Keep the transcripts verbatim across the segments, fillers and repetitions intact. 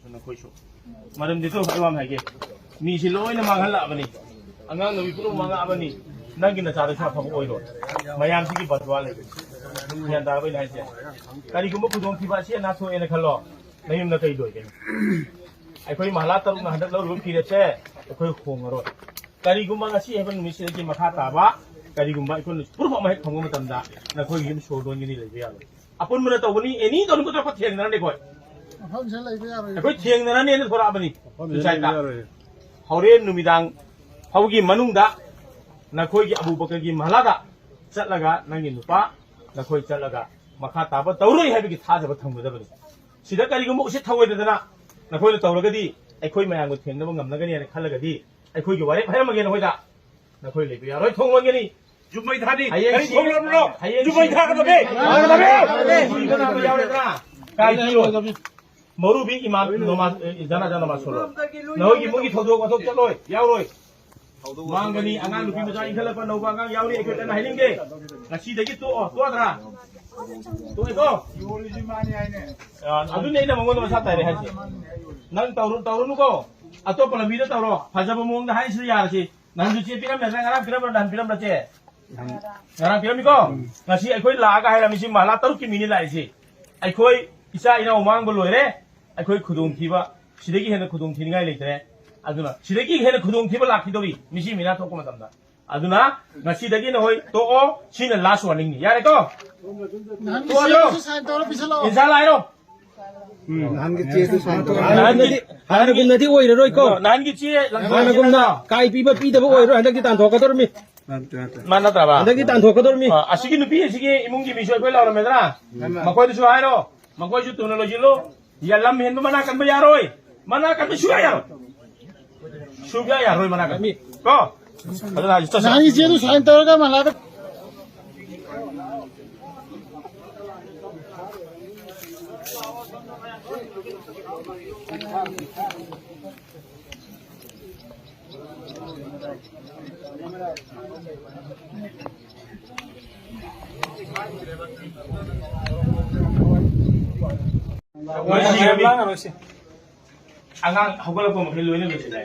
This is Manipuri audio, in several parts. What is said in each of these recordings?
ꯅꯈꯣꯏꯁꯨ꯫ ꯃꯔꯝꯗꯤ ꯇꯨ ꯑꯩ ꯋꯥ ꯑꯃ ꯍꯥꯏꯒꯦ꯫ ꯃꯤꯁꯤ ꯂꯣꯏꯅ ꯃꯥꯡꯍꯜꯂꯛꯑꯕꯅꯤ꯫ ꯑꯉꯥꯡ ꯅꯨꯄꯤ ꯄꯨꯝꯅꯃꯛ ꯃꯥꯡꯉꯛꯑꯕꯅꯤ꯫ ꯅꯪꯒꯤ ꯅꯆꯥꯗꯁꯨ ꯑꯐꯕ ꯑꯣꯏꯔꯣꯏ꯫ ꯃꯌꯥꯝꯁꯤꯒꯤ ꯕꯗꯋꯥ ꯂꯩꯕꯅꯤ꯫ ꯒ꯭ꯌꯥꯟ ꯇꯥꯔꯕ ꯑꯩꯅ ꯍꯥꯏꯁꯦ? ꯀꯔꯤꯒꯨꯝꯕ ꯈꯨꯗꯣꯡꯊꯤꯕ ꯑꯁꯤ ꯑꯅꯥ ꯊꯣꯛꯑꯦꯅ ꯈꯜꯂꯣ꯫ ꯅꯌꯨꯝꯗ ꯀꯩ ꯂꯣꯏꯒꯅꯤ? ꯑꯩꯈꯣꯏ ꯃꯍꯂꯥ ꯇꯔꯨꯛꯅ ꯍꯟꯗꯛ ꯂꯧꯔꯤꯕ ꯐꯤꯔꯦꯞꯁꯦ ꯑꯩꯈꯣꯏ ꯍꯣꯡꯉꯔꯣꯏ꯫ ꯀꯔꯤꯒꯨꯝꯕ ꯉꯁꯤ ꯍꯥꯏꯕ ꯅꯨꯃꯤꯠꯁꯤꯗꯒꯤ ꯃꯈꯥ ꯇꯥꯕ ꯀꯔꯤꯒꯨꯝꯕ ꯑꯩꯈꯣꯏꯅ ꯄ꯭ꯔꯨꯐ ꯑꯃ ꯍꯦꯛ ꯐꯪꯕ ꯃꯇꯝꯗ ꯅꯈꯣꯏꯒꯤ ꯌꯨꯝ ꯁꯣꯔ ꯂꯣꯟꯒꯅꯤ, ꯂꯩꯕ ꯌꯥꯔꯣꯏ꯫ ꯑꯄꯨꯟꯕꯅ ꯇꯧꯒꯅꯤ, ꯑꯦꯅꯤ ꯇꯧꯅꯤꯡꯕ ꯊꯣꯛꯄ ꯊꯦꯡꯅꯔꯅꯤ ꯑꯩꯈꯣꯏ꯫ ꯃꯐꯝꯁꯤꯗ ꯂꯩꯕ ꯌꯥꯔꯣꯏ꯫ ꯑꯩꯈꯣꯏ ꯊꯦꯡꯅꯔꯅꯤꯅ ꯊꯣꯔꯛꯑꯕꯅꯤ꯫ ꯃꯐꯝꯁꯤꯗ ꯁꯨꯁꯥꯏꯠꯇ꯫ ꯂꯩꯕ ꯌꯥꯔꯣꯏ꯫ ꯍꯣꯔꯦꯟ ꯅꯨꯃꯤꯗꯥꯡ ꯐꯥꯎꯒꯤ ꯃꯅꯨꯡꯗ ꯅꯈꯣꯏꯒꯤ ꯑꯕꯨꯕꯀꯔꯒꯤ ꯃꯍꯂꯥꯗ ꯆꯠꯂꯒ ꯅꯪꯒꯤ ꯅꯨꯄꯥ ꯅꯈꯣꯏ ꯆꯠꯂꯒ ꯃꯈꯥ ꯇꯥꯕ ꯇꯧꯔꯣꯏ ꯍꯥꯏꯕꯒꯤ ꯊꯥꯖꯕ ꯊꯝꯒꯗꯕꯅꯤ꯫ ꯁꯤꯗ ꯀꯔꯤꯒꯨꯝꯕ ꯎꯁꯤꯠ ꯊꯑꯣꯏꯗꯗꯅ ꯅꯈꯣꯏꯅ ꯇꯧꯔꯒꯗꯤ ꯑꯩꯈꯣꯏ ꯃꯌꯥꯝꯒ ꯊꯦꯡꯅꯕ ꯉꯝꯅꯒꯅꯤ ꯍꯥꯏꯅ ꯈꯜꯂꯒꯗꯤ ꯑꯩꯈꯣꯏꯒꯤ ꯋꯥꯔꯦꯞ ꯍꯥꯏꯔꯝꯃꯒꯦ ꯅꯈꯣꯏꯗ꯫ ꯅꯈꯣꯏ ꯂꯩꯕ ꯌꯥꯔꯣꯏ, ꯊꯣꯡ ꯂꯣꯟꯒꯅꯤ꯫ ꯌꯨꯝꯃꯩ ꯊꯥꯅꯤ꯫ ꯍꯌꯦꯡ ꯀꯔꯤ ꯁꯤ-, ꯊꯣꯡ ꯂꯣꯟꯕꯅꯣ? ꯍꯌꯦꯡ ꯌꯨꯝꯃꯩ ꯁꯤ-, ꯊꯥꯒꯗꯕꯅꯤ꯫ ꯊꯥꯒꯗꯕꯅꯤ꯫ ꯁꯤꯕ ꯅꯥꯕ ꯌꯥꯎꯔꯦꯗꯅ? ꯀꯥꯏ ꯄꯤꯌꯣ? ꯃꯧꯔꯨꯕꯤ ꯏꯃꯥ ꯅꯃꯥꯖ, ꯑꯦ, ꯖꯅꯥꯖꯥ ꯅꯃꯥꯖ ꯁꯣꯜꯂꯣ꯫ ꯅꯈꯣꯏꯒꯤ ꯏꯃꯨꯡꯒꯤ ꯊꯧꯗꯣꯛ ꯋꯥꯊꯣꯛ ꯆꯠꯂꯣꯏ, ꯌꯥꯎꯔꯣꯏ꯫ ꯃꯥꯡꯒꯅꯤ, ꯑꯉꯥꯡ ꯅꯨꯄꯤ ꯃꯆꯥ ꯏꯟꯈꯠꯂꯛꯄ ꯅꯧꯕ ꯑꯉꯥꯡ ꯌꯥꯎꯔꯤ, ꯑꯩꯈꯣꯏ ꯀꯟꯅ ꯍꯥꯏꯅꯤꯡꯗꯦ꯫ ꯉꯁꯤꯗꯒꯤ ꯇꯣꯛꯑꯣ, ꯇꯣꯛꯑꯗ꯭ꯔꯥ? ꯇꯣꯛꯑꯦꯀꯣ? ꯑ, ꯑꯗꯨꯅꯤ ꯑꯩꯅ ꯃꯉꯣꯟꯗ ꯃꯁꯥ ꯇꯥꯏꯔꯦ ꯍꯥꯏꯁꯦ꯫ ꯅꯪ ꯇꯧꯔꯨ-, ꯇꯧꯔꯨꯅꯨꯀꯣ꯫ ꯑꯇꯣꯞꯄ ꯂꯝꯕꯤꯗ ꯇꯧꯔꯣ꯫ ꯐꯖꯕ ꯃꯑꯣꯡꯗ ꯍꯥꯏꯁꯤꯗ ꯌꯥꯔꯁꯤ꯫ ꯅꯍꯥꯟꯁꯨ ꯆꯦ ꯄꯤꯔꯝꯃꯦꯗꯅ, ꯉꯔꯥꯡ ꯄꯤꯔꯝꯕ꯭ꯔꯥ, ꯅꯍꯥꯟ ꯄꯤꯔꯝꯕ꯭ꯔꯥ ꯆꯦ? ꯉꯔꯥꯡ ꯄꯤꯔꯝꯃꯤꯀꯣ? ꯉꯁꯤ ꯑꯩꯈꯣꯏ ꯂꯥꯛꯑꯒ ꯍꯥꯏꯔꯝꯃꯤꯁꯤ ꯃꯍꯂꯥ ꯇꯔꯨꯛꯀꯤ ꯃꯤꯅꯤ ꯂꯥꯛꯏꯁꯤ꯫ ꯑꯩꯈꯣꯏ ꯏꯆꯥ ꯏꯅꯥꯎ ꯃꯥꯡꯕ ꯂꯣꯏꯔꯦ꯫ ꯑꯩꯈꯣꯏ ꯈꯨꯗꯣꯡꯊꯤꯕ, ꯁꯤꯗꯒꯤ ꯍꯦꯟꯅ ꯈꯨꯗꯣꯡ ꯊꯤꯅꯤꯡꯉꯥꯏ ꯂꯩꯇ꯭ꯔꯦ꯫ ꯑꯗꯨꯅ ꯁꯤꯗꯒꯤ ꯍꯦꯟꯅ ꯈꯨꯗꯣꯡꯊꯤꯕ ꯂꯥꯛꯈꯤꯗꯧꯔꯤ ꯃꯤꯁꯤ ꯃꯤꯅꯥ ꯊꯣꯛꯄ ꯃꯇꯝꯗ꯫ ꯑꯗꯨꯅ ꯉꯁꯤꯗꯒꯤ ꯅꯈꯣꯏ ꯇꯣꯛꯑꯣ, ꯁꯤꯅ ꯂꯥꯁ ꯋꯥꯔꯅꯤꯡꯅꯤ꯫ ꯌꯥꯔꯦꯀꯣ? ꯅꯍꯥꯟꯒꯤ ꯇꯣꯛꯑꯣ, ꯆꯦꯗꯨꯁꯨ ꯇꯣꯛꯑꯣ꯫ ꯁꯥꯏꯟ ꯇꯧꯔ ꯄꯤꯁꯜꯂꯛꯑꯣ꯫ ꯏꯟꯁꯥꯜꯂꯥ ꯍꯥꯏꯔꯣ? ꯎꯝ, ꯅꯍꯥꯟꯒꯤ ꯆꯦꯁꯨ ꯁꯥꯏꯟ ꯇꯧꯔ꯫ ꯅꯍꯥꯟꯒꯤ, ꯍꯥꯟꯅꯒꯨꯝꯅꯗꯤ ꯑꯣꯏꯔꯔꯣꯏꯀꯣ? ꯅꯍꯥꯟꯒꯤ ꯆꯦ ꯂꯪꯊꯣꯛꯑꯁꯤ ꯍꯥꯟꯅꯒꯨꯝꯅ ꯅꯠꯇ꯭ꯔꯣ? ꯀꯥꯏ ꯄꯤꯕ ꯄꯤꯗꯕ ꯑꯣꯏꯔꯣꯏ, ꯍꯟꯗꯛꯇꯤ ꯇꯥꯟꯊꯣꯛꯀꯗꯧꯔꯃꯤ꯫ ꯅꯠꯇꯦ, ꯅꯠꯇꯦ꯫ ꯃꯥ ꯅꯠꯇ꯭ꯔꯕ? ꯍꯟꯗꯛꯇꯤ ꯇꯥꯟꯊꯣꯛꯀꯗꯧꯔꯃꯤ꯫ ꯑ, ꯑꯁꯤꯒꯤ ꯅꯨꯄꯤ ꯑꯁꯤꯒꯤ ꯏꯃꯨꯡꯒꯤ ꯃꯤꯁꯨ ꯑꯩꯈꯣꯏ ꯂꯥꯎꯔꯝꯃꯦꯗꯅ? ꯃꯈꯣꯏꯗꯁꯨ ꯍꯥꯏꯔꯣ, ꯃꯈꯣꯏꯁꯨ ꯊꯨꯅ ꯂꯣꯏꯁꯤꯜꯂꯨ꯫ ꯌꯥ, ꯂꯝ ꯍꯦꯟꯕ ꯃꯅꯥ ꯀꯟꯕ ꯌꯥꯔꯣꯏ꯫ ꯃꯅꯥ ꯀꯟꯕ ꯁꯨꯡꯌꯥ ꯌꯥꯔꯣꯏ꯫ ꯁꯨꯡꯌꯥ ꯌꯥꯔꯣꯏ ꯃꯅꯥ ꯀꯟꯕ꯫ ꯀꯣ? ꯑꯗꯨꯅ ꯍꯧꯖꯤꯛ ꯆꯠꯁꯤ꯫ ꯅꯍꯥꯟꯒꯤ ꯆꯦꯗꯨ ꯁꯥꯏꯟ ꯇꯧꯔꯒ ꯃꯍꯂꯥꯗ ꯑꯉꯥꯡ ꯍꯧꯒꯠꯂꯛꯄ ꯃꯈꯩ ꯂꯣꯏꯅ ꯂꯣꯏꯁꯤꯜꯂꯦ꯫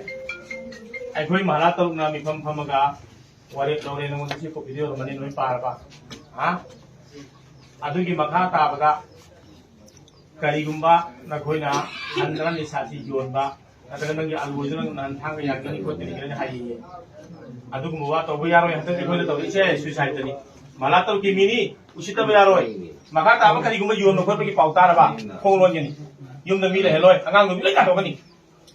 ꯑꯩꯈꯣꯏ ꯃꯍꯥꯔꯥ ꯇꯔꯨꯛꯅ ꯃꯤꯐꯝ ꯐꯝꯃꯒ ꯋꯥꯔꯦꯞ ꯂꯧꯔꯦ꯫ ꯅꯉꯣꯟꯗ ꯁꯤ ꯀꯣꯄꯤꯗꯣ ꯌꯧꯔꯝꯃꯅꯤ, ꯂꯣꯏ ꯄꯥꯔꯕ? ꯍꯥ? ꯑꯗꯨꯒꯤ ꯃꯈꯥ ꯇꯥꯕꯗ ꯀꯔꯤꯒꯨꯝꯕ ꯅꯈꯣꯏꯅ ꯍꯟꯗꯅ ꯅꯤꯁꯥꯁꯤ ꯌꯣꯟꯕ ꯅꯠꯇ꯭ꯔꯒ ꯅꯪꯒꯤ ꯑꯂꯨꯗꯨ ꯅꯪ ꯅꯍꯥꯟ ꯊꯥꯡꯒ ꯌꯥꯟꯒꯅꯤ ꯈꯣꯠꯀꯅꯤ ꯀꯥꯏꯅ ꯍꯥꯏꯌꯦ꯫ ꯑꯗꯨꯒꯨꯝꯕ ꯋꯥ ꯇꯧꯕ ꯌꯥꯔꯣꯏ꯫ ꯍꯟꯗꯛ ꯑꯩꯈꯣꯏꯅ ꯇꯧꯔꯤꯁꯦ ꯁꯨꯏꯁꯥꯏꯗꯅꯤ꯫ ꯃꯍꯥꯔꯥ ꯇꯔꯨꯛꯀꯤ ꯃꯤꯅꯤ, ꯎꯁꯤꯠꯇꯕ ꯌꯥꯔꯣꯏ꯫ ꯃꯈꯥ ꯇꯥꯕ ꯀꯔꯤꯒꯨꯝꯕ ꯌꯣꯟꯕ ꯈꯣꯠꯄꯒꯤ ꯄꯥꯎ ꯇꯥꯔꯕ ꯈꯣꯡ ꯂꯣꯟꯒꯅꯤ꯫ ꯌꯨꯝꯗ ꯃꯤ ꯂꯩꯍꯜꯂꯣꯏ, ꯑꯉꯥꯡ ꯅꯨꯕꯤ ꯂꯣꯏ ꯇꯥꯟꯊꯣꯛꯀꯅꯤ꯫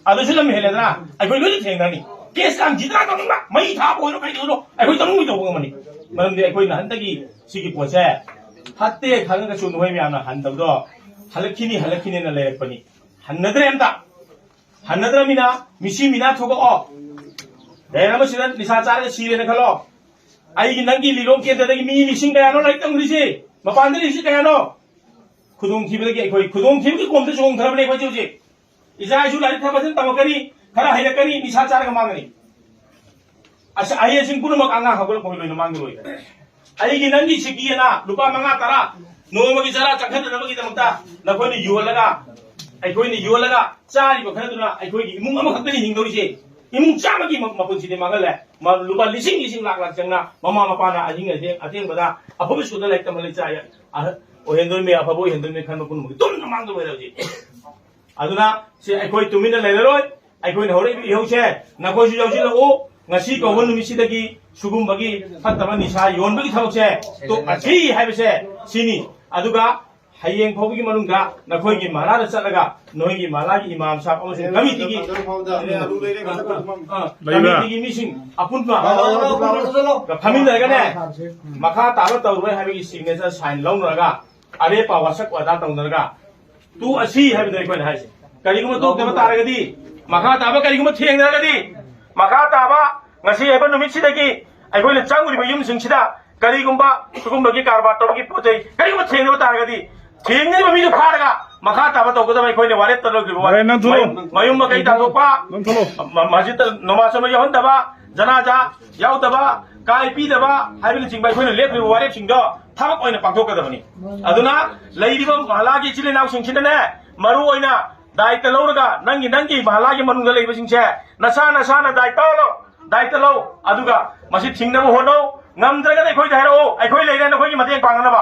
ꯑꯗꯨꯁꯨ ꯂꯝ ꯍꯦꯜꯂꯦꯗꯅ ꯑꯩꯈꯣꯏ ꯂꯣꯏꯅ ꯊꯦꯡꯅꯔꯅꯤ꯫ ꯀꯦꯁ ꯌꯥꯝ ꯊꯤꯗꯅ ꯇꯧꯅꯤꯡꯕ, ꯃꯩ ꯊꯥꯕ ꯑꯣꯏꯔꯣ ꯀꯩ ꯑꯣꯏꯔꯣ ꯑꯩꯈꯣꯏ ꯇꯧꯅꯤꯡꯕ ꯇꯧꯕ ꯉꯝꯃꯅꯤ꯫ ꯃꯔꯝꯗꯤ ꯑꯩꯈꯣꯏ ꯅꯍꯥꯟꯗꯒꯤ ꯁꯤꯒꯤ ꯄꯣꯠꯁꯦ ꯐꯠꯇꯦ ꯈꯪꯉꯒꯁꯨ ꯅꯈꯣꯏ ꯃꯌꯥꯝꯅ ꯍꯟꯗꯕꯗꯣ ꯍꯜꯂꯛꯈꯤꯅꯤ ꯍꯜꯂꯛꯈꯤꯅꯤꯅ ꯂꯩꯔꯛꯄꯅꯤ꯫ ꯍꯟꯅꯗ꯭ꯔꯦ ꯑꯝꯇ꯫ ꯍꯟꯅꯗ꯭ꯔꯃꯤꯅ ꯃꯤꯁꯤ ꯃꯤꯅꯥ ꯊꯣꯛꯂꯛꯑꯣ꯫ ꯂꯩꯔ ꯑꯃꯁꯤꯗ ꯅꯤꯁꯥ ꯆꯥꯔꯒ ꯁꯤꯔꯦꯅ ꯈꯜꯂꯣ꯫ ꯑꯩꯒꯤ ꯅꯪꯒꯤ ꯂꯤꯂꯣꯡ ꯀꯦꯟꯗ꯭ꯔꯗꯒꯤ ꯃꯤ ꯂꯤꯁꯤꯡ ꯀꯌꯥꯅꯣ ꯂꯥꯏꯔꯤꯛ ꯇꯝꯈ꯭ꯔꯤꯁꯤ? ꯃꯄꯥꯟꯗ ꯂꯩꯔꯤꯁꯤ ꯀꯌꯥꯅꯣ? ꯈꯨꯗꯣꯡꯊꯤꯕꯗꯒꯤ ꯑꯩꯈꯣꯏ ꯈꯨꯗꯣꯡꯊꯤꯕꯒꯤ ꯀꯣꯝꯗ ꯆꯣꯡꯊꯔꯕꯅꯦ ꯑꯩꯈꯣꯏꯁꯦ ꯍꯧꯖꯤꯛ꯫ ꯏꯆꯥ ꯏꯁꯨ ꯂꯥꯏꯔꯤꯛ ꯈꯔ ꯐꯖꯅ ꯇꯝꯃꯛꯀꯅꯤ, ꯈꯔ ꯍꯩꯔꯛꯀꯅꯤ, ꯅꯤꯁꯥ ꯆꯥꯔꯒ ꯃꯥꯡꯒꯅꯤ꯫ ꯑꯁ, ꯑꯍꯩꯁꯤꯡ ꯄꯨꯝꯅꯃꯛ ꯑꯉꯥꯡ ꯍꯧꯒꯠꯂꯛꯄꯒꯤ ꯂꯣꯏꯅ ꯃꯥꯡꯒꯗꯣꯏꯅꯤ꯫ ꯑꯩꯒꯤ ꯅꯪꯒꯤ ꯁꯤꯀꯤ ꯑꯅ ꯂꯨꯄꯥ ꯃꯉꯥ ꯇꯔꯥ ꯅꯣꯡꯃꯒꯤ ꯆꯔꯥ ꯆꯪꯍꯟꯅꯅꯕꯒꯤꯗꯃꯛꯇ ꯅꯈꯣꯏꯅ ꯌꯣꯜꯂꯒ, ꯑꯩꯈꯣꯏꯅ ꯌꯣꯜꯂꯒ ꯆꯥꯔꯤꯕ ꯈꯔꯗꯨꯅ ꯑꯩꯈꯣꯏꯒꯤ ꯏꯃꯨꯡ ꯑꯃꯈꯛꯇꯅꯤ ꯍꯤꯡꯗꯧꯔꯤꯁꯦ꯫ ꯏꯃꯨꯡ ꯆꯥꯝꯃꯒꯤ ꯃ-, ꯃꯄꯨꯟꯁꯤꯗꯤ ꯃꯥꯡꯍꯜꯂꯦ꯫ ꯃ-, ꯂꯨꯄꯥ ꯂꯤꯁꯤꯡ ꯂꯤꯁꯤꯡ ꯂꯥꯛ ꯂꯥꯛ ꯆꯪꯅ ꯃꯃꯥ ꯃꯄꯥꯅ ꯑꯍꯤꯡ ꯑꯁꯦ ꯑꯊꯦꯡꯕꯗ ꯑꯐꯕ ꯁ꯭ꯀꯨꯜꯗ ꯂꯥꯏꯔꯤꯛ ꯇꯝꯍꯜꯂꯤ ꯆꯥꯏ꯫ ꯑꯍ-, ꯑꯣꯏꯍꯟꯗꯣꯏꯅꯦ, ꯑꯐꯕ ꯑꯣꯏꯍꯟꯗꯣꯏꯅꯦ ꯈꯟꯕ ꯄꯨꯝꯅꯃꯛꯇꯤ ꯇꯨꯝꯅ ꯃꯥꯡꯗ ꯂꯣꯏꯔꯦ ꯍꯧꯖꯤꯛ꯫ ꯑꯗꯨꯅ ꯁꯤ ꯑꯩꯈꯣꯏ ꯇꯨꯃꯤꯟꯅ ꯂꯩꯔꯔꯣꯏ꯫ ꯑꯩꯈꯣꯏꯅ ꯍꯧꯔꯛꯏꯕ ꯏꯍꯧꯁꯦ ꯅꯈꯣꯏꯁꯨ ꯌꯥꯎꯁꯤꯜꯂꯛꯎ꯫ ꯉꯁꯤ ꯀꯧꯕ ꯅꯨꯃꯤꯠꯁꯤꯗꯒꯤ ꯁꯤꯒꯨꯝꯕꯒꯤ ꯐꯠꯇꯕ ꯅꯤꯁꯥ ꯌꯣꯟꯕꯒꯤ ꯊꯕꯛꯁꯦ ꯇꯣꯛꯑꯁꯤ ꯍꯥꯏꯕꯁꯦ ꯁꯤꯅꯤ꯫ ꯑꯗꯨꯒ ꯍꯌꯦꯡ ꯐꯥꯎꯕꯒꯤ ꯃꯅꯨꯡꯗ ꯅꯈꯣꯏꯒꯤ ꯃꯍꯥꯔꯥꯗ ꯆꯠꯂꯒ ꯅꯈꯣꯏꯒꯤ ꯃꯍꯥꯔꯥꯒꯤ ꯏꯃꯥꯝ ꯁꯥꯍꯕ ꯑꯃꯁꯨꯡ ꯀꯃꯤꯇꯤꯒꯤ, ꯑ, ꯂꯩꯕ꯭ꯔꯥ? ꯀꯃꯤꯇꯤꯒꯤ ꯃꯤꯁꯤꯡ ꯑꯄꯨꯟꯕ ꯐꯝꯃꯤꯟꯅꯔꯒꯅꯦ, ꯃꯈꯥ ꯇꯥꯕ ꯇꯧꯔꯣꯏ ꯍꯥꯏꯕꯒꯤ ꯁꯤꯒꯅꯦꯆꯔ ꯁꯥꯏꯟ ꯂꯧꯅꯔꯒ ꯑꯔꯦꯞꯄ ꯋꯥꯁꯛ ꯋꯥꯗꯥ ꯇꯧꯅꯔꯒ ꯇꯣꯛꯑꯁꯤ ꯍꯥꯏꯕꯗꯨ ꯑꯩꯈꯣꯏꯅ ꯍꯥꯏꯁꯦ꯫ ꯀꯔꯤꯒꯨꯝꯕ ꯇꯣꯛꯇꯕ ꯇꯥꯔꯒꯗꯤ, ꯃꯈꯥ ꯇꯥꯕ ꯀꯔꯤꯒꯨꯝꯕ ꯊꯦꯡꯅꯔꯒꯗꯤ, ꯃꯈꯥ ꯇꯥꯕ ꯉꯁꯤ ꯍꯥꯏꯕ ꯅꯨꯃꯤꯠꯁꯤꯗꯒꯤ ꯑꯩꯈꯣꯏꯅ ꯆꯪꯉꯨꯔꯤꯕ ꯌꯨꯝꯁꯤꯡꯁꯤꯗ ꯀꯔꯤꯒꯨꯝꯕ ꯁꯤꯒꯨꯝꯕꯒꯤ ꯀꯔꯕꯥꯔ ꯇꯧꯕꯒꯤ ꯄꯣꯠ ꯆꯩ ꯀꯔꯤꯒꯨꯝꯕ ꯊꯦꯡꯅꯕ ꯇꯥꯔꯒꯗꯤ, ꯊꯦꯡꯅꯔꯤꯕ ꯃꯤꯗꯨ ꯐꯥꯔꯒ ꯃꯈꯥ ꯇꯥꯕ ꯇꯧꯒꯗꯕ ꯑꯩꯈꯣꯏꯅ ꯋꯥꯔꯦꯞꯇ ꯂꯧꯈꯤꯕ ꯋꯥꯔꯦꯞ꯫ ꯃꯌꯨꯝ, ꯃꯌꯨꯝ ꯃꯀꯩ ꯇꯥꯟꯊꯣꯛꯄ, ꯅꯪ ꯊꯣꯛꯂꯣ꯫ ꯃ-, ꯃꯁꯖꯤꯗꯇ ꯅꯃꯥꯖ ꯑꯃ ꯌꯥꯎꯍꯟꯗꯕ, ꯖꯅꯥꯖꯥ ꯌꯥꯎꯗꯕ, ꯀꯥꯏ ꯄꯤꯗꯕ ꯍꯥꯏꯕꯅꯆꯤꯡꯕ ꯑꯩꯈꯣꯏꯅ ꯂꯦꯞꯈ꯭ꯔꯤꯕ ꯋꯥꯔꯦꯞꯁꯤꯡꯗꯣ ꯊꯕꯛ ꯑꯣꯏꯅ ꯄꯥꯡꯊꯣꯛꯀꯗꯕꯅꯤ꯫ ꯑꯗꯨꯅ ꯂꯩꯔꯤꯕ ꯃꯍꯜꯂꯥꯒꯤ ꯏꯆꯤꯜ ꯏꯅꯥꯎꯁꯤꯡꯁꯤꯅꯅꯦ, ꯃꯔꯨ ꯑꯣꯏꯅ ꯗꯥꯏꯇ ꯂꯧꯔꯒ ꯅꯪꯒꯤ, ꯅꯪꯒꯤ ꯃꯍꯜꯂꯥꯒꯤ ꯃꯅꯨꯡꯗ ꯂꯩꯕꯁꯤꯡꯁꯦ ꯅꯁꯥ ꯅꯁꯥꯅ ꯗꯥꯏꯇ ꯂꯧ, ꯗꯥꯏꯇ ꯂꯧ꯫ ꯑꯗꯨꯒ ꯃꯁꯤ ꯊꯤꯡꯅꯕ ꯍꯣꯠꯅꯧ꯫ ꯉꯝꯗ꯭ꯔꯒꯅ ꯑꯩꯈꯣꯏꯗ ꯍꯥꯏꯔꯛꯑꯣ, ꯑꯩꯈꯣꯏ ꯂꯩꯔꯦ ꯅꯈꯣꯏꯒꯤ ꯃꯇꯦꯡ ꯄꯥꯡꯅꯅꯕ꯫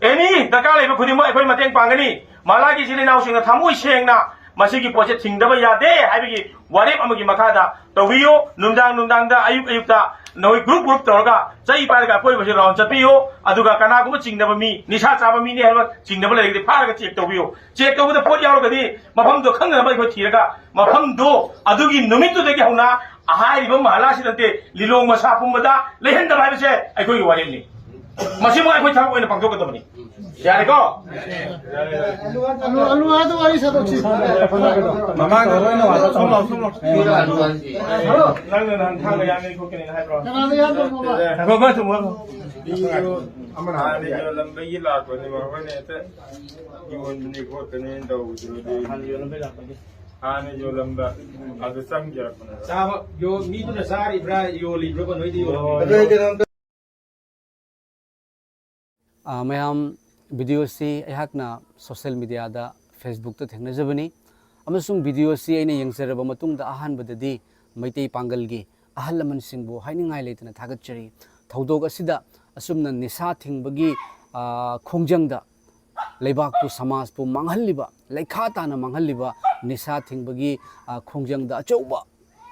ꯑꯦꯅꯤ ꯗꯔꯀꯥꯔ ꯂꯩꯕ ꯈꯨꯗꯤꯡꯃꯛ ꯑꯩꯈꯣꯏ ꯃꯇꯦꯡ ꯄꯥꯡꯒꯅꯤ꯫ ꯃꯍꯜꯂꯥꯒꯤ ꯏꯆꯤꯜ ꯏꯅꯥꯎꯁꯤꯡꯅ ꯊꯃꯣꯏ ꯁꯦꯡꯅ ꯃꯁꯤꯒꯤ ꯄꯣꯠꯁꯦ ꯊꯤꯡꯗꯕ ꯌꯥꯗꯦ ꯍꯥꯏꯕꯒꯤ ꯋꯥꯔꯦꯞ ꯑꯃꯒꯤ ꯃꯈꯥꯗ ꯇꯧꯕꯤꯌꯨ꯫ ꯅꯨꯡꯗꯥꯡ ꯅꯨꯡꯗꯥꯡꯗ, ꯑꯌꯨꯛ ꯑꯌꯨꯛꯇ ꯅꯈꯣꯏ ꯒ꯭ꯔꯨꯞ ꯒ꯭ꯔꯨꯞ ꯇꯧꯔꯒ ꯆꯩ ꯄꯥꯏꯔꯒ ꯑꯀꯣꯏꯕꯁꯤ ꯔꯥꯎꯟ ꯆꯠꯄꯤꯌꯨ꯫ ꯑꯗꯨꯒ ꯀꯅꯥꯒꯨꯝꯕ ꯆꯤꯡꯅꯕ ꯃꯤ, ꯅꯤꯁꯥ ꯆꯥꯕ ꯃꯤꯅꯤ ꯍꯥꯏꯕ ꯆꯤꯡꯅꯕ ꯂꯩꯔꯒꯗꯤ ꯐꯥꯔꯒ ꯆꯦꯛ ꯇꯧꯕꯤꯌꯨ꯫ ꯆꯦꯛ ꯇꯧꯕꯗ ꯄꯣꯠ ꯌꯥꯎꯔꯒꯗꯤ ꯃꯐꯝꯗꯣ ꯈꯪꯅꯅꯕ ꯑꯩꯈꯣꯏ ꯊꯤꯔꯒ, ꯃꯐꯝꯗꯣ ꯑꯗꯨꯒꯤ ꯅꯨꯃꯤꯠꯇꯨꯗꯒꯤ ꯍꯧꯅ ꯍꯥꯏꯔꯤꯕ ꯃꯍꯜꯂꯥꯁꯤ ꯅꯠꯇꯦ, ꯂꯤꯂꯣꯡ ꯃꯁꯥ ꯄꯨꯝꯕꯗ ꯂꯩꯍꯟꯗꯕ ꯍꯥꯏꯕꯁꯦ ꯑꯩꯈꯣꯏꯒꯤ ꯋꯥꯔꯦꯞꯅꯤ꯫ ꯃꯁꯤꯃꯛ ꯑꯩꯈꯣꯏ ꯊꯕꯛ ꯑꯣꯏꯅ ꯄꯥꯡꯊꯣꯛꯀꯗꯕꯅꯤ꯫ ꯌꯥꯔꯦꯀꯣ? ꯑꯂꯨ, ꯑꯂꯨ, ꯑꯂꯨ ꯋꯥꯔꯤ ꯁꯥꯗꯣꯛꯁꯤ꯫ ꯃꯃꯥꯡꯗ ꯂꯣꯏꯅ ꯋꯥꯗ ꯁꯣꯝ ꯂꯥꯎ, ꯁꯣꯝ ꯂꯥꯎ꯫ ꯅꯪꯅ ꯅꯍꯥꯟ ꯊꯥꯡꯒ ꯌꯥꯟꯒꯅꯤ ꯈꯣꯠꯀꯅꯤꯅ ꯍꯥꯏꯕ꯭ꯔꯣ? ꯀꯅꯥꯗ ꯌꯥꯟꯗꯣꯏꯅꯣꯕ? ꯉꯥꯏꯈꯣ, ꯉꯥꯏꯈꯣ, ꯉꯥꯏꯈꯣ꯫ ꯃꯤꯁꯨ ꯍꯥꯟꯅ ꯌꯣꯜꯂꯝꯕꯒꯤ ꯂꯥꯛꯄꯅꯦꯕ, ꯑꯩꯈꯣꯏꯅ ꯍꯦꯛꯇ ꯌꯣꯟꯕꯅꯤ ꯈꯣꯠꯄꯅꯤ ꯇꯧꯕꯗꯨꯗꯤ꯫ ꯍꯥꯟꯅ ꯌꯣꯜꯂꯝꯕ ꯑꯗꯨ ꯆꯪꯖꯔꯛꯄꯅꯦꯕ꯫ ꯆꯥꯕ, ꯌꯣ-, ꯃꯤꯗꯨꯅ ꯆꯥꯔꯤꯕ꯭ꯔꯥ, ꯌꯣꯜꯂꯤꯕ꯭ꯔꯥ, ꯅꯣꯏꯗꯤ ꯌꯣꯜꯂꯝꯃꯤꯕ꯭ꯔꯥ? ꯑꯗꯨ ꯑꯩ ꯀꯩꯅꯣꯝꯇ ꯑ, ꯃꯌꯥꯝ, ꯚꯤꯗꯤꯑꯣꯁꯤ ꯑꯩꯍꯥꯛꯅ ꯁꯣꯁꯦꯜ ꯃꯤꯗꯤꯌꯥꯗ, ꯐꯦꯁꯕꯨꯛꯇ ꯊꯦꯡꯅꯖꯕꯅꯤ, ꯑꯃꯁꯨꯡ ꯚꯤꯗꯤꯑꯣꯁꯤ ꯑꯩꯅ ꯌꯦꯡꯖꯔꯕ ꯃꯇꯨꯡꯗ ꯑꯍꯥꯟꯕꯗꯗꯤ ꯃꯩꯇꯩ ꯄꯥꯡꯒꯜꯒꯤ ꯑꯍꯜ ꯂꯃꯟꯁꯤꯡꯕꯨ ꯍꯥꯏꯅꯤꯡꯉꯥꯏ ꯂꯩꯇꯅ ꯊꯥꯒꯠꯆꯔꯤ꯫ ꯊꯧꯗꯣꯛ ꯑꯁꯤꯗ ꯑꯁꯨꯝꯅ ꯅꯤꯁꯥ ꯊꯤꯡꯕꯒꯤ, ꯑ, ꯈꯣꯡꯖꯪꯗ ꯂꯩꯕꯥꯛꯄꯨ, ꯁꯃꯥꯖꯄꯨ ꯃꯥꯡꯍꯜꯂꯤꯕ, ꯂꯩꯈꯥ ꯇꯥꯅ ꯃꯥꯡꯍꯜꯂꯤꯕ ꯅꯤꯁꯥ ꯊꯤꯡꯕꯒꯤ, ꯑ, ꯈꯣꯡꯖꯪꯗ ꯑꯆꯧꯕ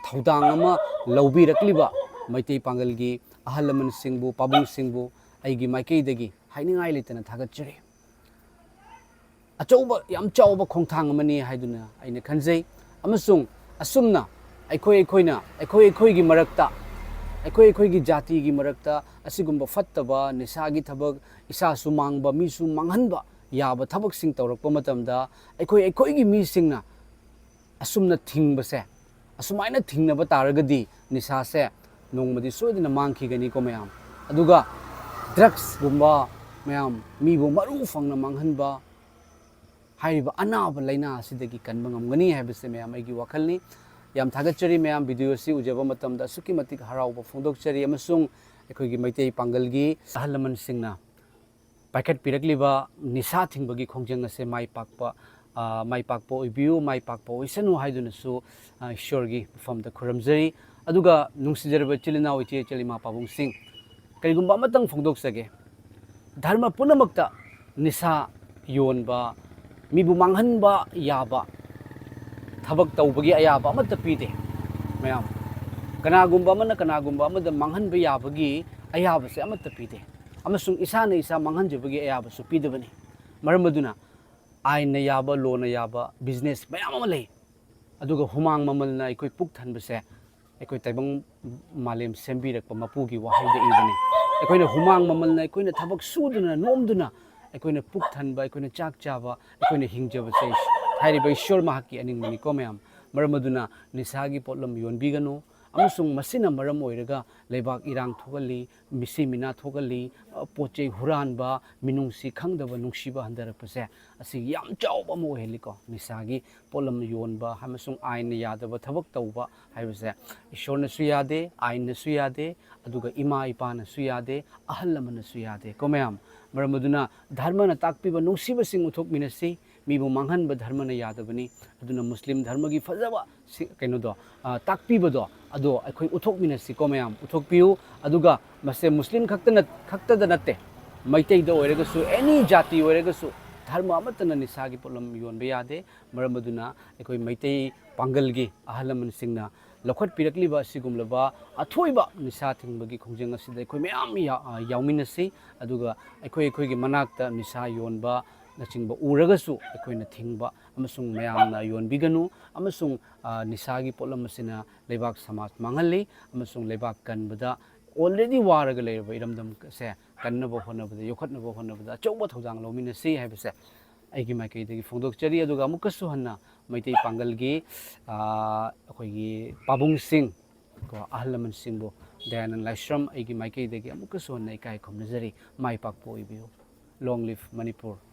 ꯊꯧꯗꯥꯡ ꯑꯃ ꯂꯧꯕꯤꯔꯛꯂꯤꯕ ꯃꯩꯇꯩ ꯄꯥꯡꯒꯜꯒꯤ ꯑꯍꯜ ꯂꯃꯟꯁꯤꯡꯕꯨ, ꯄꯥꯕꯨꯡꯁꯤꯡꯕꯨ ꯑꯩꯒꯤ ꯃꯥꯏꯀꯩꯗꯒꯤ ꯍꯥꯏꯅꯤꯡꯉꯥꯏ ꯂꯩꯇꯅ ꯊꯥꯒꯠꯆꯔꯤ꯫ ꯑꯆꯧꯕ, ꯌꯥꯝ ꯆꯥꯎꯕ ꯈꯣꯡꯊꯥꯡ ꯑꯃꯅꯤ ꯍꯥꯏꯗꯨꯅ ꯑꯩꯅ ꯈꯟꯖꯩ꯫ ꯑꯃꯁꯨꯡ ꯑꯁꯨꯝꯅ ꯑꯩꯈꯣꯏ ꯑꯩꯈꯣꯏꯅ, ꯑꯩꯈꯣꯏ ꯑꯩꯈꯣꯏꯒꯤ ꯃꯔꯛꯇ, ꯑꯩꯈꯣꯏ ꯑꯩꯈꯣꯏꯒꯤ ꯖꯥꯇꯤꯒꯤ ꯃꯔꯛꯇ ꯑꯁꯤꯒꯨꯝꯕ ꯐꯠꯇꯕ, ꯅꯤꯁꯥꯒꯤ ꯊꯕꯛ, ꯏꯁꯥꯁꯨ ꯃꯥꯡꯕ, ꯃꯤꯁꯨ ꯃꯥꯡꯍꯟꯕ ꯌꯥꯕ ꯊꯕꯛꯁꯤꯡ ꯇꯧꯔꯛꯄ ꯃꯇꯝꯗ, ꯑꯩꯈꯣꯏ ꯑꯩꯈꯣꯏꯒꯤ ꯃꯤꯁꯤꯡꯅ ꯑꯁꯨꯝꯅ ꯊꯤꯡꯕꯁꯦ, ꯑꯁꯨꯃꯥꯏꯅ ꯊꯤꯡꯅꯕ ꯇꯥꯔꯒꯗꯤ ꯅꯤꯁꯥꯁꯦ ꯅꯣꯡꯃꯗꯤ ꯁꯣꯏꯗꯅ ꯃꯥꯡꯈꯤꯒꯅꯤꯀꯣ ꯃꯌꯥꯝ꯫ ꯑꯗꯨꯒ ꯗ꯭ꯔꯒꯁꯀꯨꯝꯕ ꯃꯌꯥꯝ, ꯃꯤꯕꯨ ꯃꯔꯨ ꯐꯪꯅ ꯃꯥꯡꯍꯟꯕ, ꯍꯥꯏꯔꯤꯕ ꯑꯅꯥꯕ ꯂꯥꯏꯅꯥ ꯑꯁꯤꯗꯒꯤ ꯀꯟꯕ ꯉꯝꯒꯅꯤ ꯍꯥꯏꯕꯁꯦ ꯃꯌꯥꯝ ꯑꯩꯒꯤ ꯋꯥꯈꯜꯅꯤ꯫ ꯌꯥꯝ ꯊꯥꯒꯠꯆꯔꯤ ꯃꯌꯥꯝ, ꯚꯤꯗꯤꯑꯣ ꯑꯁꯤ ꯎꯖꯕ ꯃꯇꯝꯗ ꯑꯁꯨꯛꯀꯤ ꯃꯇꯤꯛ ꯍꯔꯥꯎꯕ ꯐꯣꯡꯗꯣꯛꯆꯔꯤ, ꯑꯃꯁꯨꯡ ꯑꯩꯈꯣꯏꯒꯤ ꯃꯩꯇꯩ ꯄꯥꯡꯒꯜꯒꯤ ꯑꯍꯜ ꯂꯃꯟꯁꯤꯡꯅ ꯄꯥꯏꯈꯠꯄꯤꯔꯛꯂꯤꯕ ꯅꯤꯁꯥ ꯊꯤꯡꯕꯒꯤ ꯈꯣꯡꯖꯪ ꯑꯁꯦ ꯃꯥꯏ ꯄꯥꯛꯄ ꯑ, ꯃꯥꯏ ꯄꯥꯛꯄ ꯑꯣꯏꯕꯤꯌꯨ, ꯃꯥꯏ ꯄꯥꯛꯄ ꯑꯣꯏꯁꯅꯨ ꯍꯥꯏꯗꯨꯅꯁꯨ, ꯑ, ꯏꯁꯣꯔꯒꯤ ꯃꯐꯝꯗ ꯈꯨꯔꯨꯝꯖꯔꯤ꯫ ꯑꯗꯨꯒ ꯅꯨꯡꯁꯤꯖꯔꯕ ꯏꯆꯤꯜ ꯏꯅꯥꯎ, ꯏꯆꯦ ꯏꯆꯜ, ꯏꯃꯥ ꯄꯥꯕꯨꯡꯁꯤꯡ, ꯀꯔꯤꯒꯨꯝꯕ ꯑꯃꯇꯪ ꯐꯣꯡꯗꯣꯛꯆꯒꯦ꯫ ꯙꯔꯃ ꯄꯨꯝꯅꯃꯛꯇ ꯅꯤꯁꯥ ꯌꯣꯟꯕ, ꯃꯤꯕꯨ ꯃꯥꯡꯍꯟꯕ ꯌꯥꯕ ꯊꯕꯛ ꯇꯧꯕꯒꯤ ꯑꯌꯥꯕ ꯑꯃꯠꯇ ꯄꯤꯗꯦ꯫ ꯃꯌꯥꯝ, ꯀꯅꯥꯒꯨꯝꯕ ꯑꯃꯅ ꯀꯅꯥꯒꯨꯝꯕ ꯑꯃꯗ ꯃꯥꯡꯍꯟꯕ ꯌꯥꯕꯒꯤ ꯑꯌꯥꯕꯁꯦ ꯑꯃꯠꯇ ꯄꯤꯗꯦ꯫ ꯑꯃꯁꯨꯡ ꯏꯁꯥꯅ ꯏꯁꯥ ꯃꯥꯡꯍꯟꯖꯕꯒꯤ ꯑꯌꯥꯕꯁꯨ ꯄꯤꯗꯕꯅꯤ꯫ ꯃꯔꯝ ꯑꯗꯨꯅ ꯑꯥꯏꯟꯅ ꯌꯥꯕ, ꯂꯣꯅ ꯌꯥꯕ business ꯃꯌꯥꯝ ꯑꯃ ꯂꯩ꯫ ꯑꯗꯨꯒ ꯍꯨꯃꯥꯡ ꯃꯃꯜꯅ ꯑꯩꯈꯣꯏ ꯄꯨꯛ ꯊꯟꯕꯁꯦ ꯑꯩꯈꯣꯏ ꯇꯥꯏꯕꯪ ꯃꯥꯂꯦꯝ ꯁꯦꯝꯕꯤꯔꯛꯄ ꯃꯄꯨꯒꯤ ꯋꯥꯍꯩꯗ ꯏꯕꯅꯤ꯫ ꯑꯩꯈꯣꯏꯅ ꯍꯨꯃꯥꯡ ꯃꯃꯜꯅ ꯑꯩꯈꯣꯏꯅ ꯊꯕꯛ ꯁꯨꯗꯨꯅ ꯅꯣꯝꯗꯨꯅ ꯑꯩꯈꯣꯏꯅ ꯄꯨꯛ ꯊꯟꯕ, ꯑꯩꯈꯣꯏꯅ ꯆꯥꯛ ꯆꯥꯕ, ꯑꯩꯈꯣꯏꯅ ꯍꯤꯡꯖꯕꯁꯦ ꯍꯥꯏꯔꯤꯕ ꯏꯁꯣꯔ ꯃꯍꯥꯛꯀꯤ ꯑꯅꯤꯡꯕꯅꯤꯀꯣ ꯃꯌꯥꯝ꯫ ꯃꯔꯝ ꯑꯗꯨꯅ ꯅꯤꯁꯥꯒꯤ ꯄꯣꯠꯂꯝ ꯌꯣꯟꯕꯤꯒꯅꯨ, ꯑꯃꯁꯨꯡ ꯃꯁꯤꯅ ꯃꯔꯝ ꯑꯣꯏꯔꯒ ꯂꯩꯕꯥꯛ ꯏꯔꯥꯡ ꯊꯣꯛꯍꯜꯂꯤ, ꯃꯤꯁꯤ ꯃꯤꯅꯥ ꯊꯣꯛꯍꯜꯂꯤ, ꯑ, ꯄꯣꯠ ꯆꯩ ꯍꯨꯔꯥꯟꯕ, ꯃꯤꯅꯨꯡꯁꯤ ꯈꯪꯗꯕ ꯅꯨꯡꯁꯤꯕ ꯍꯟꯊꯔꯛꯄꯁꯦ ꯑꯁꯤ ꯌꯥꯝ ꯆꯥꯎꯕ ꯑꯃ ꯑꯣꯏꯍꯜꯂꯤꯀꯣ꯫ ꯅꯤꯁꯥꯒꯤ ꯄꯣꯠꯂꯝ ꯌꯣꯟꯕ ꯑꯃꯁꯨꯡ ꯑꯥꯏꯟꯅ ꯌꯥꯗꯕ ꯊꯕꯛ ꯇꯧꯕ ꯍꯥꯏꯕꯁꯦ ꯏꯁꯣꯔꯅꯁꯨ ꯌꯥꯗꯦ, ꯑꯥꯏꯟꯅꯁꯨ ꯌꯥꯗꯦ, ꯑꯗꯨꯒ ꯏꯃꯥ ꯏꯄꯥꯅꯁꯨ ꯌꯥꯗꯦ, ꯑꯍꯜ ꯂꯃꯟꯅꯁꯨ ꯌꯥꯗꯦ ꯀꯣ ꯃꯌꯥꯝ꯫ ꯃꯔꯝ ꯑꯗꯨꯅ ꯙꯔꯃꯅ ꯇꯥꯛꯄꯤꯕ ꯅꯨꯡꯁꯤꯕꯁꯤꯡ ꯎꯠꯊꯣꯛꯃꯤꯟꯅꯁꯤ꯫ ꯃꯤꯕꯨ ꯃꯥꯡꯍꯟꯕ ꯙꯔꯃꯅ ꯌꯥꯗꯕꯅꯤ꯫ ꯑꯗꯨꯅ ꯃꯨꯁꯂꯤꯝ ꯙꯔꯃꯒꯤ ꯐꯖꯕ ꯁꯤ-, ꯀꯩꯅꯣꯗꯣ, ꯑ, ꯇꯥꯛꯄꯤꯕꯗꯣ ꯑꯗꯣ ꯑꯩꯈꯣꯏ ꯎꯠꯊꯣꯛꯃꯤꯟꯅꯁꯤꯀꯣ ꯃꯌꯥꯝ, ꯎꯠꯊꯣꯛꯄꯤꯌꯨ꯫ ꯑꯗꯨꯒ ꯃꯁꯦ ꯃꯨꯁꯂꯤꯝ ꯈꯛꯇ ꯅꯠ-, ꯈꯛꯇꯗ ꯅꯠꯇꯦ, ꯃꯩꯇꯩꯗ ꯑꯣꯏꯔꯒꯁꯨ, any ꯖꯥꯇꯤ ꯑꯣꯏꯔꯒꯁꯨ, ꯙꯔꯃ ꯑꯃꯠꯇꯅ ꯅꯤꯁꯥꯒꯤ ꯄꯣꯠꯂꯝ ꯌꯣꯟꯕ ꯌꯥꯗꯦ꯫ ꯃꯔꯝ ꯑꯗꯨꯅ ꯑꯩꯈꯣꯏ ꯃꯩꯇꯩ ꯄꯥꯡꯒꯜꯒꯤ ꯑꯍꯜ ꯂꯃꯟꯁꯤꯡꯅ ꯂꯧꯈꯠꯄꯤꯔꯛꯂꯤꯕ ꯑꯁꯤꯒꯨꯝꯂꯕ ꯑꯊꯣꯏꯕ ꯅꯤꯁꯥ ꯊꯤꯡꯕꯒꯤ ꯈꯣꯡꯖꯪ ꯑꯁꯤꯗ ꯑꯩꯈꯣꯏ ꯃꯌꯥꯝ ꯌꯥ-, ꯑ, ꯌꯥꯎꯃꯤꯟꯅꯁꯤ꯫ ꯑꯗꯨꯒ ꯑꯩꯈꯣꯏ ꯑꯩꯈꯣꯏꯒꯤ ꯃꯅꯥꯛꯇ ꯅꯤꯁꯥ ꯌꯣꯟꯕꯅꯆꯤꯡꯕ ꯎꯔꯒꯁꯨ ꯑꯩꯈꯣꯏꯅ ꯊꯤꯡꯕ ꯑꯃꯁꯨꯡ ꯃꯌꯥꯝꯅ ꯌꯣꯟꯕꯤꯒꯅꯨ, ꯑꯃꯁꯨꯡ, ꯑ, ꯅꯤꯁꯥꯒꯤ ꯄꯣꯠꯂꯝ ꯑꯁꯤꯅ ꯂꯩꯕꯥꯛ ꯁꯃꯥꯖ ꯃꯥꯡꯍꯜꯂꯤ ꯑꯃꯁꯨꯡ ꯂꯩꯕꯥꯛ ꯀꯟꯕꯗ already ꯋꯥꯔꯒ ꯂꯩꯔꯕ ꯏꯔꯝꯗꯝ ꯑꯁꯦ ꯀꯟꯅꯕ ꯍꯣꯠꯅꯕꯗ, ꯌꯣꯛꯈꯠꯅꯕ ꯍꯣꯠꯅꯕꯗ ꯑꯆꯧꯕ ꯊꯧꯗꯥꯡ ꯂꯧꯃꯤꯟꯅꯁꯤ ꯍꯥꯏꯕꯁꯦ ꯑꯩꯒꯤ ꯃꯥꯏꯀꯩꯗꯒꯤ ꯐꯣꯡꯗꯣꯛꯆꯔꯤ꯫ ꯑꯗꯨꯒ ꯑꯃꯨꯛꯀꯁꯨ ꯍꯟꯅ ꯃꯩꯇꯩ ꯄꯥꯡꯒꯜꯒꯤ, ꯑ, ꯑꯩꯈꯣꯏꯒꯤ ꯄꯥꯕꯨꯡꯁꯤꯡ ꯀꯣ, ꯑꯍꯜ ꯂꯃꯟꯁꯤꯡꯕꯨ ꯗꯌꯥꯅꯟ ꯂꯥꯏꯁ꯭ꯔꯝ ꯑꯩꯒꯤ ꯃꯥꯏꯀꯩꯗꯒꯤ ꯑꯃꯨꯛꯀꯁꯨ ꯍꯟꯅ ꯏꯀꯥꯏ ꯈꯨꯝꯅꯖꯔꯤ꯫ ꯃꯥꯏ ꯄꯥꯛꯄ ꯑꯣꯏꯕꯤꯌꯨ꯫ Long live Manipur.